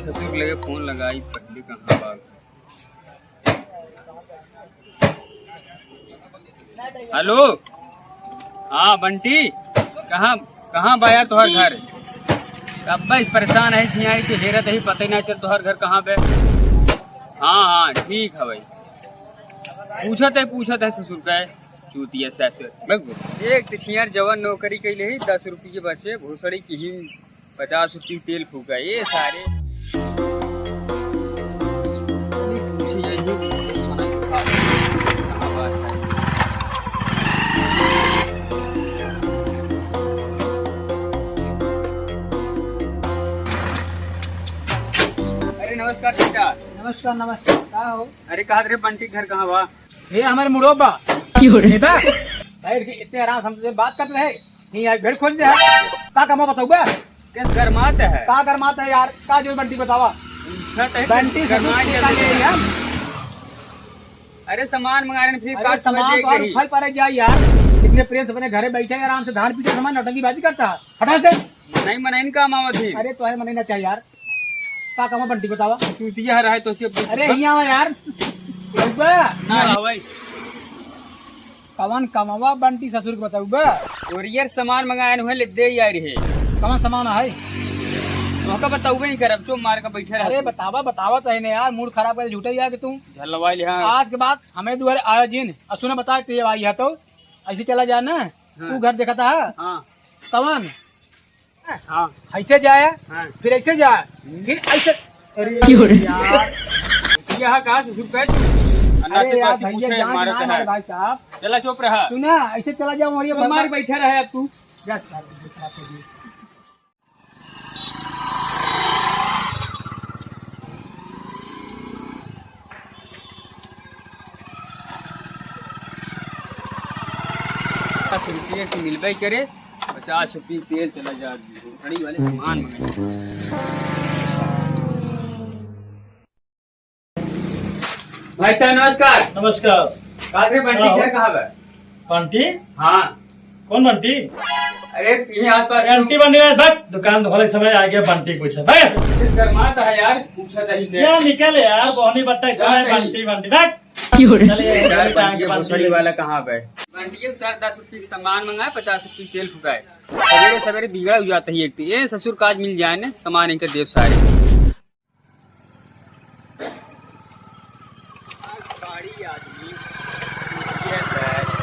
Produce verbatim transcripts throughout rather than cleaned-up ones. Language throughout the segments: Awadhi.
ससुर लगे फोन लगाई, पहले कहाँ बा? हेलो, हाँ बंटी, कहाँ, कहाँ बा यार तोहर घर? अब बस परेशान है, छियाई के हेरत ही, पता ही ना चल तोहर घर कहाँ बे। हाँ हाँ, ठीक है भाई। पूछत है, पूछत है ससुर का है, चूतिया ससुर। बस। एक तो छियार जवन नौकरी कैले ही, दस रुपये बचे, भोसड़ी की ही पचास रुपये तेल फूका, ये सारे। अरे नमस्कार चाचा। नमस्कार, नमस्कार। का हो? अरे कहत रहे बंटी घर कहाँ बा? हे हमारे मुड़ो बा। क्यों रे? हे बा? बैठ के इतने आराम से हमसे बात करत रहे। नहीं यार, भेड़ खोज दे है। का कमा बताऊबा? किस गरमात है? का गरमात है यार? का जो बंटी बतावा? पूछत है, बंटी से गरमात कुछ है। नहीं है। अरे सामान मंगा रहे हैं, फिर अरे का समझ सामान ले तो और गई? फल पर गया यार। इतने प्रेम से अपने घरे बैठे हैं, आराम से धान पीटे, सामान नौटंकीबाजी करता है। हटा से। मनई मनई का मावा थी। अरे तो है मनई ना चाहिए यार। का कमा बंटी बतावा? चूतिया रहा है तो उसे अब अरे हियाँ आवा यार। बउआ। ना भाई। कवन कमवा बंटी ससुर के बताउबा? कोरियर सामान मंगाए हुए ले दे यार है। कवन सामान है? तोहका बताउबे नहीं करब, चुप मार के बैठे रह अरे तू। बतावा, बतावा तो है ना यार, मूड खराब कर झूठे यार कि तू। झलवाई ले, हाँ। आज के बाद हमें दुआरे आया जिन, और सुना बता ते आई है तो ऐसे चला जा ना। हाँ। तू घर देखा था? हाँ। कवन? हाँ। ऐसे जाया, हाँ। फिर ऐसे जाया, हम्म। फिर ऐसे। अरे क्यों रे? यार, यह का ससुर का? अन्ना अरे से यार, पासी भैया, पूछे, जान मारत ना है। मारे भाई साहब। चला चुप रहा। तू ना ऐसे चला जाओ, वहीं चुप मार, बैठा रहे अब तू। जा, साला, दूसरा पे भी। पचास रुपये से मिलबे करे, पचास रुपये तेल चला जा, घड़ी वाले सामान मंगाई। भाई साहब नमस्कार। नमस्कार। का रे बंटी हाँ। घर कहाँ बा? बंटी? हाँ। कौन बंटी? अरे यहीं आसपास अरे आंटी बंटी है, बट दुकान खोले समय आगे बंटी पूछे, बस। इस गरमात है यार, पूछा था ही क्या निकल यार, बोहनी बट्टा इस समय बंटी, बंटी, बट। क्यों रे? चलिए, यार, चलिए, बंटी टांग के बंटी भोसड़ी ले। वाला कहाँ बा? बंटी के सर दस रुपये का सामान मंगाए, पचास रुपये तेल फुकाए। सवेरे सवेरे बिगड़ा हो जाता है एक तो। ये ससुर का आज मिल जाए ना, सामान इनके देव सारे। गाड़ी आदमी। ये सर।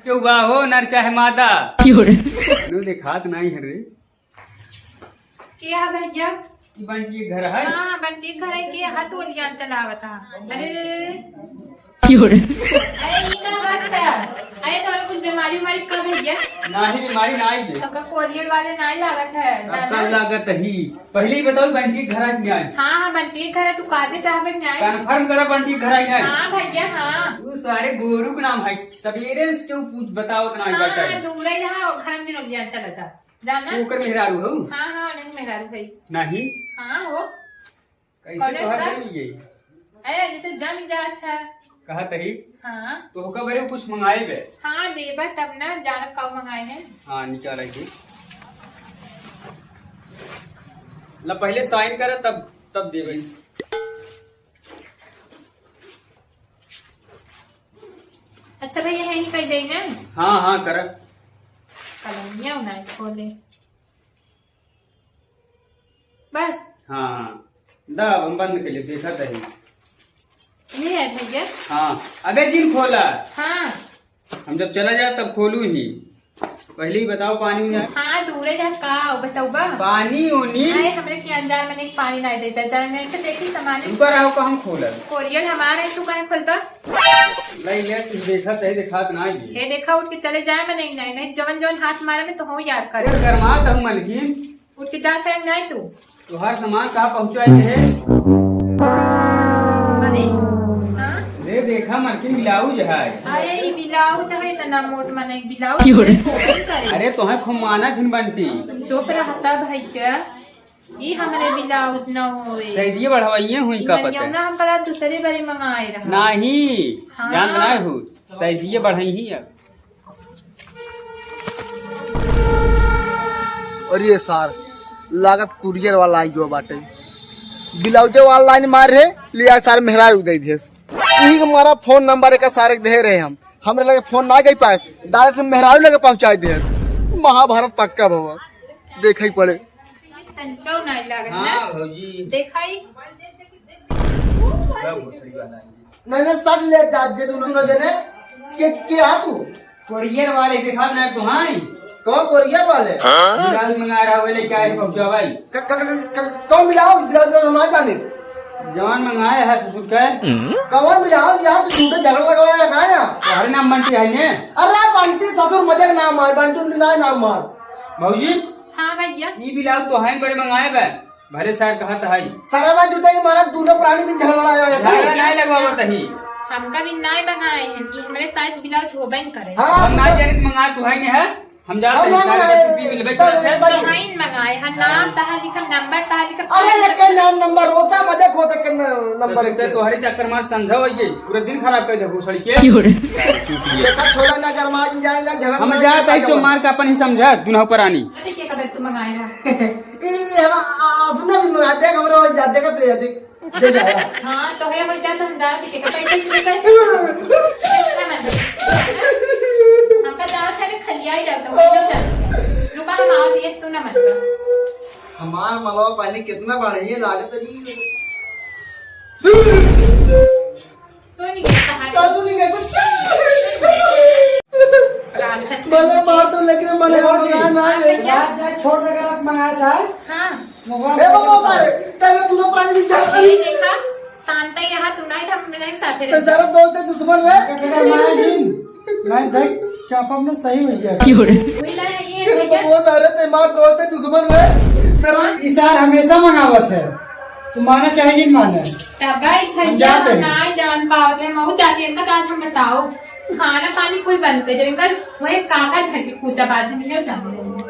क्यों बा हो नर चाहे मादा? क्यों रे? नु देखात नाही है रे। क्या भैया? ई बंटी के घर है? हाँ, बंटी के घर है कि हाथ ओलियान चलावत है। अरे, अरे, अरे, अरे। क्यों रे? अरे, ई का बात है? अरे, तोरा कुछ बीमारी उमारी का भैया? नाही, बीमारी नाही है। सबका कोरियर वाले नाही लागत है, सबका जाना? लागत ही। पहले ही बताओ, बंटी के घर आई कि नाही? हाँ, हाँ, बंटी के घर है, तू काहे से साहब के नाही? Confirm करा, बंटी के घर आई नाही? हाँ, भैया, हाँ। वो सारे गोरू के नाम है, सवेरे से क्यों पूछ, बताओ तो नाही हाँ, करता है। हाँ, दूर ही रहा, घर में जिन ओलियान चला जा। जाना? तू ओकर मेहरारू हो? हाँ, हाँ, उन्हें मेहरारू है। नाही? हाँ, हो। कैसे कौन तोहर है? जम गई? अरे, जैसे जम जात है। कहा तही? हाँ। तो होका बरे कुछ मंगाए बे? हाँ, देबा तब ना, जानब का मंगाए हैं। हाँ, निकाल आई थी। ला पहले sign करा, तब, तब देबे। अच्छा भैया, यहीं कह देना। हाँ, हाँ, करा। कलमिया उनाई खोले। बस। हाँ, हाँ। दा, अब हम बंद कर ले, देखा तही। ये है भैया। हाँ, अबे जिन खोला। हाँ। हम जब चला जा तब खोलू ही। पहले ही बताओ पानी उनी है? हाँ, दूरे जा का हो, बताओ बा। पानी उनी? अरे, हमरे के अनजान में नहीं पानी नहीं दे जा, जाने नहीं तो देखी सामान। तू का रहो का हम खोलब? कोरियर हमारा है, तू काहे खोलबा? नहीं, ले, तू देखा तही, देखात ना ये। हे देखा, उठ के चले जाए, मैं नहीं, नहीं, नहीं, जवन जवन हाथ मारे में तो हो यार कर। अरे, गरमात हूँ मलकिन। उठ के जा करें नहीं तू। तोहार सामान कहाँ पहुँचाए है? अरे, हाँ? ले देखा मलकिन, ब्लाउज है। अरे, ई ब्लाउज है, इतना मोट मनई ब्लाउज क्यों रे? में फोल्डिंग करे। अरे, तोहे खूब मानत हिन बंटी। चुप रहता भैया। ई हमरे ब्लाउज न होए। सैजिए बढ़वाइए हुई ई का पता है? मरियौना हम कला दूसरे बारी मंगाए रहा। नाही, हाँ। जानत नाही हो, सैजिए बढ़ाई ही अब। अरे सार, लागत कुरियर वाला आई गयो बाटे। ब्लाउजे वाला लाइन मार है, लिया सार मेहरारू दे देस। यही के मारा फोन नंबर एक सारे के दे रहे हम। हमरे लगे फोन ना गई पाए, डायरेक्ट मेहरारू लगे पहुंचाई दे। महाभारत पक्का भवा, देखे ही पड़े। तनिको नाई लागत ना। हाँ, भौजी। देखाई। नहीं, नहीं, सट ले जा, जे तुम दोनों जने। के, के आ तू? कोरियर वाले देखा ना तो हैं। कौन कोरियर वाले? हाँ? ब्लाउज मंगा रहा, वो लेके आए, पहुंचा भाई। क-, क-, क-, क-, कौन ब्लाउज? ब्लाउज हम ना जाने। जवान मंगाए है ससुर के। कौन ब्लाउज यार, तू झूठे झगड़ा लगवाया है का यार? अरे नाम बंटी है ने। अरे बंटी ससुर मजे के नाम है, बंटी उंटी ना नाम मार। भौजी। हाँ भैया। ई ब्लाउज तो हैं बड़े मंगाए बे। भले सार कहत हई। सरवा जूता के मारा दोनों प्राणी में झगड़ा आया है। झगड़ा नाय लगवावत ही। हमका भी नाय बनाए हैं, ई हमरे साइज ब्लाउज होबे न करे। हाँ, हम ना जाने के मंगा तू है नहीं है, हम जाते हम हैं, ना सारे मंगाए, छुट्टी मिलबे करत है। तो हाइन मंगाए हैं, नाम तहा लिखा, नंबर तहा लिखा, अरे, फोन एक नंबर। के नाम नंबर होता, मजाक होता के न-, नंबर तो एक के। तोहरे चक्कर मार समझा हो गई, पूरा दिन खराब कर देबो सड़ी के। देखा, छोड़ा ना, गरमा जाए ना, झगड़ा हम ना जाते हैं, जाए। जो मार का अपन ही समझा, दुनहु प्राणी। अच्छा, के कदर तू मंगाए हो? ई है ना, आ, अपना भी मंगा दे, हमरे हो जा, देखा तो या देख, दे जा यार। हाँ, तो है, हो जा, तो हम जा, ठीक है, पैसे शुरू कर। हमका जाओ, थारे खलिया ही रहता, हो जा, चल। रुका, हम आओ, ये तू ना मत कर। हमार मलवा पानी कितना बढ़िया लागत है जी। सोनी के कहा का तू नहीं कहता? राम सत्य। भले मार तो, लेकिन मने देखो जी, ना, ना, ये रात जाए छोड़ देकर आप मंगाए साहब। हाँ। मोबाइल ए बाबा, अरे, तब तू तो प्राणी विचार कर। ये देखा, शांत ही रहा, तू ना इधर मेरे साथ तो रह। सारा दोस्त है, दुश्मन है। कहता, "माँ जी, मैं देख, चौपा में सही हो गया।" क्यों रे? वही ला है, ये तेरे तो भैया। बहुत सारे थे, मार दोस्त है, दुश्मन है। तेरा ई सार हमेशा मंगावत है, तू माने चाहे जिन माने। तब भाई हम भैया, जाते हम हैं। ना जान पावत रहे, मऊ जाती है, इनका तो आज हम बताओ। खाना पानी कुल बंद कर दे, इनका वही काका घर के पूजा बाजी में जाओ, जाओ।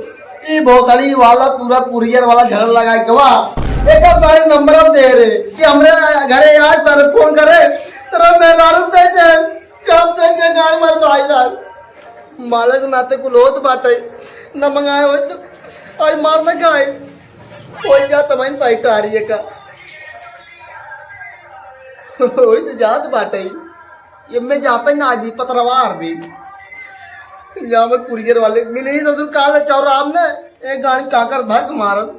ई भोसड़ी वाला पूरा कुरियर वाला झगड़ा लगाए के बा। एक सारे नंबर दे रे कि हमरे घरे आज सारे फोन करे, तेरा मेहरारू दे दे, जब दे दे गाय मार भाई लाल। मालक नाते कुल होत बाटे, न मंगाए होत तो आज मार न खाए। कोई जा तमाइन पाई सारी का। वही तो जात बाटे। ये मैं जाता ही ना, अभी पतरवार भी। यहाँ में कुरियर वाले मिले ही ससुर काल चौराम ने, एक गाड़ी काकर धक मारत।